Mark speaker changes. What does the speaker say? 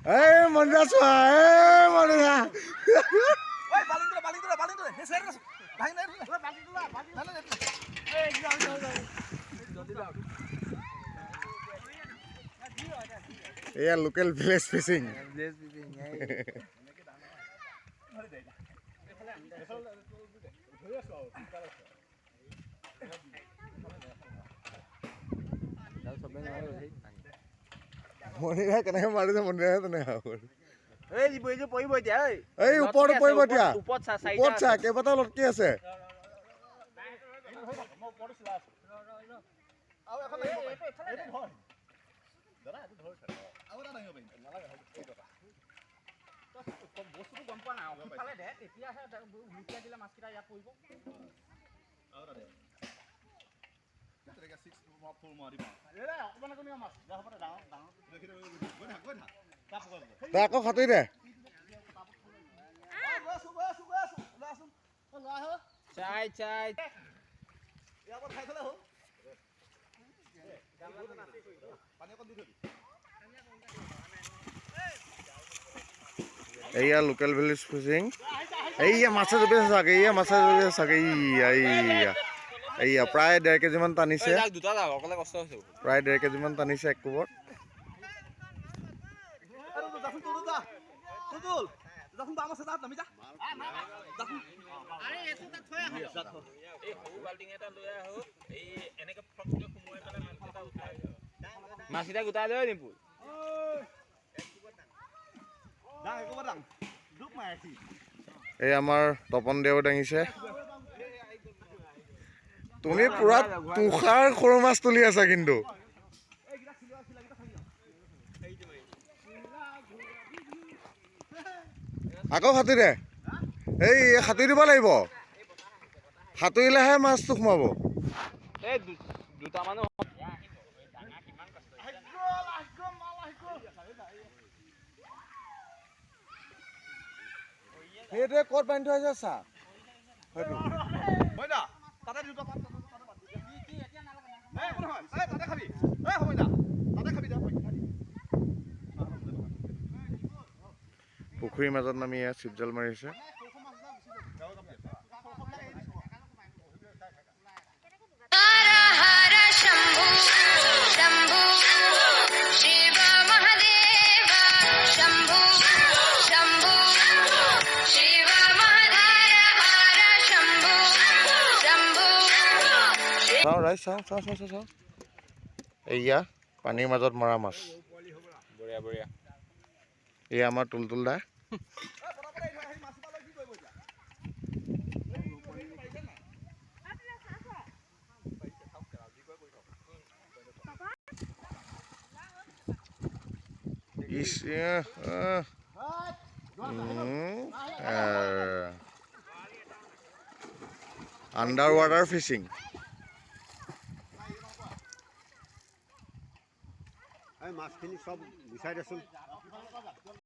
Speaker 1: এই মন্দিৰা চোৱা, এই মন্দিৰা। এয়া লোকেল ভিলেজ ফিচিং। মন্দিৰা কেনেকে মাৰিছে, মন্দিৰা তেনেকে। এই ওপৰত পৰিব এতিয়া, ওপৰত চা কেইবাটাও লটকি আছে। তই আকৌ সাঁতুৰি দে। এইয়া লোকেল ভিলেজ ফিচিং। এইয়া মাছে জঁপিয়াইছে চাগে, এইয়া মাছে জঁপিয়াইছে চাগে। এইয়া এইয়া এইয়া প্ৰায় 1.5 কেজিমান টানিছে, প্ৰায় 1.5 কেজিমান টানিছে এক কোবত।
Speaker 2: মাছকেইটা গোটাই লৈ নিপুল।
Speaker 1: এই আমাৰ তপন দেও দাঙিছে। তুমি পুৰা তুষাৰ সৰু মাছ তুলি আছা কিন্তু। আকৌ সাঁতুৰি দে। এই সাঁতুৰি দিব লাগিব, সাঁতুৰিলেহে মাছটো সোমাব। সেইটোৱে ক'ত বান্ধি থোৱা হৈছে চা, সেইটো পুখুৰীৰ মাজত নামি ইয়াত চিপজাল মাৰিছে। চাওঁ ৰাইজ, চাওঁ চাওঁ চাওঁ চাওঁ চাওঁ। এইয়া পানীৰ মাজত মৰা মাছ।
Speaker 2: বঢ়িয়া বঢ়িয়া।
Speaker 1: এই আমাৰ তুলতুল দা। Under water fishing.
Speaker 3: মাছখিনি চব বিচাৰি দেচোন।